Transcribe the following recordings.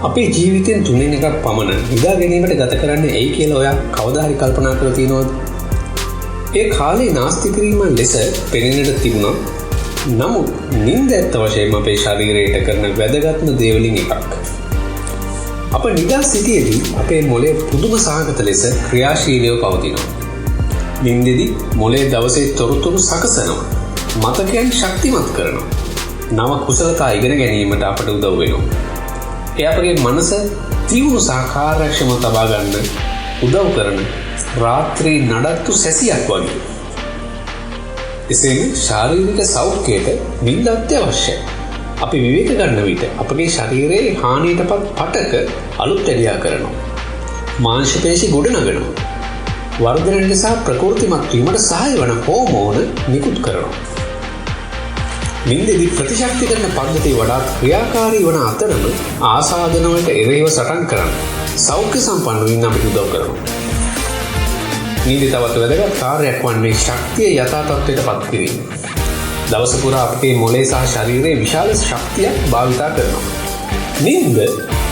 අපේ ජීවිතෙන් තුනෙන් එකක් පමණ නිදා ගැනීමට ගත කරන්නේ ඇයි කියලා ඔයා කවදා හරි කල්පනා කරලා තියෙනවද? ඒ කාලේ නාස්ති කිරීම ලෙස පෙනෙන්නට තිබුණා. නමුත් නින්ද ඇත්ත වශයෙන්ම අපේ ශරීරයට කරන වැදගත්ම දේවලින් එකක්. අප නිදා සිටියේදී අපේ මොළය පුදුම සහගත ලෙස ක්‍රියාශීලීව පවතිනවා. නින්දෙදි මොළය දවසේ තොරතුරු සකසනවා. මතකයන් ශක්තිමත් කරනවා. නව කුසලතා ඉගෙන ගැනීමට අපට උදව් වෙනවා. එය අපගේ මනස තියුණු සහ කාර්යක්ෂමව තබා ගන්න උදව් කරන රාත්‍රී නඩත්තු සැසියක් වගේ. එසේම ශාරීරික සෞඛ්‍යයට නින්ද අත්‍යවශ්‍යයි. අපි විවේක ගන්න විට අපගේ ශරීරයේ හානියටපත් පටක අලුත් වැඩියා කරනවා. මාංශ පේශි ගොඩනගනවා. වර්ධනයට සහ ප්‍රකෘතිමත් වීමට සහාය වන හෝමෝන නිකුත් කරනවා. නින්දෙදි ප්‍රතිශක්තිකරණ පද්ධතිය වඩාත් ක්‍රියාකාරී වන අතරම ආසාදන වලට එරෙහිව සටන් කරන්න සෞඛ්‍ය සම්පන්නව ඉන්න අපිට උදව් කරනවා. නින්දේ තවත් වැදගත් කාර්යයක් වන්නේ ශක්තිය යථා තත්ත්වයට පත් කිරීම. දවස පුරා අපේ මොළේ සහ ශරීරයේ විශාල ශක්තියක් භාවිතා කරනවා. නින්ද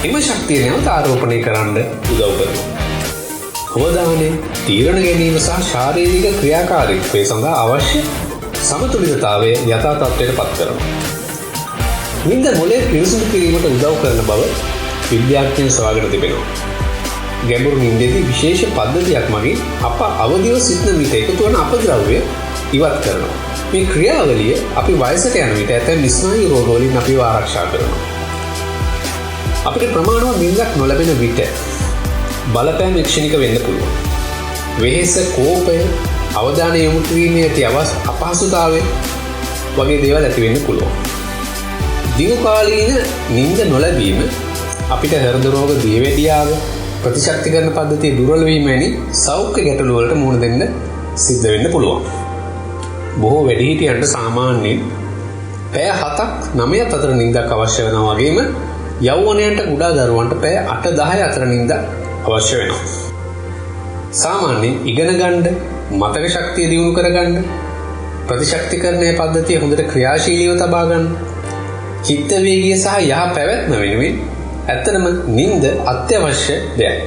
එම ශක්තිය නැවත ආරෝපණය කරන්න උදව් කරනවා. අවධානය, තීරණ ගැනීම සහ ශාරීරික ක්‍රියාකාරීත්වය සඳහා අවශ්‍ය සමතුලිතතාවය යථා තත්ත්වයට පත් කරනවා. නින්ද මොළය පිරිසිදු කිරීමට උදව් කරන බව විද්‍යාඥයන් සොයාගෙන තිබෙනවා. ගැඹුරු නින්දේදී විශේෂ පද්ධතියක් මගින් අප අවදිව සිටින විට එකතු වන අපද්‍රව්‍ය ඉවත් කරනවා. මේ ක්‍රියාවලිය අපි වයසට යන විට ඇතැම් ස්නායු රෝග වලින් අපිව ආරක්ෂා කරනවා. අපිට ප්‍රමාණවත් නින්දක් නොලැබෙන විට බලපෑම ක්ෂණික වෙන්න පුළුවන්. වෙහෙස, කෝපය, අවධානය යොමු කිරීමේ ඇති අපහසුතාවය වගේ දේවල් ඇති වෙන්න පුළුවන්. දිගු කාලීන නින්ද නොලැබීම අපිට හෘද රෝග, දියවැඩියාව, ප්‍රතිශක්තිකරණ පද්ධතිය දුර්වල වීම වැනි සෞඛ්‍ය ගැටලු වලට මුහුණ දෙන්න සිද්ධ වෙන්න පුළුවන්. බොහෝ වැඩිහිටියන්ට සාමාන්‍යයෙන් පැය 7ක් 9ක් අතර නින්දක් අවශ්‍ය වෙනවා වගේම යෞවනයන්ට කුඩා දරුවන්ට පැය 8 10 අතර නින්දක් අවශ්‍ය වෙනවා. සාමාන්‍යයෙන් ඉගෙන ගන්න, මතක ශක්තිය දියුණු කරගන්න, ප්‍රතිශක්තිකරණය පද්ධතිය හොඳට ක්‍රියාශීලීව තබා ගන්න, චිත්ත වේගය සහ යහ පැවැත්ම වෙනුවෙන් ඇත්තටම නින්ද අත්‍යවශ්‍ය දෙයක්.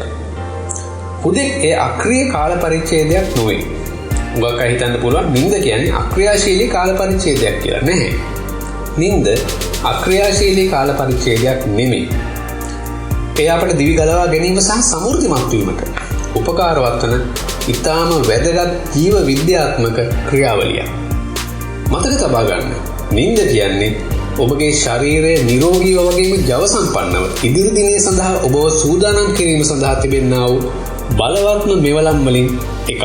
හුදෙක් එය අක්‍රිය කාල පරිච්ඡේදයක් නොවේ. හුඟක් අය හිතන්න පුළුවන් නින්ද කියන්නේ අක්‍රියාශීලී කාල පරිච්ඡේදයක් කියලා. නැහැ. නින්ද අක්‍රියාශීලී කාල පරිච්ඡේදයක් නෙමෙයි. එය අපට දිවි ගලවා ගැනීම සහ සමෘද්ධිමත් වීමට උපකාරවත් වන ඉතාම වැදගත් ජීව විද්‍යාත්මක ක්‍රියාවලියක්. මතක තබා ගන්න. නින්ද කියන්නේ ඔබගේ ශරීරය නිරෝගීව වගේම ජව සම්පන්නව ඉදිරි දිනය සඳහා ඔබව සූදානම් කිරීම සඳහා තිබෙන්නා වූ බලවත්ම මෙවලම් වලින් එකක්.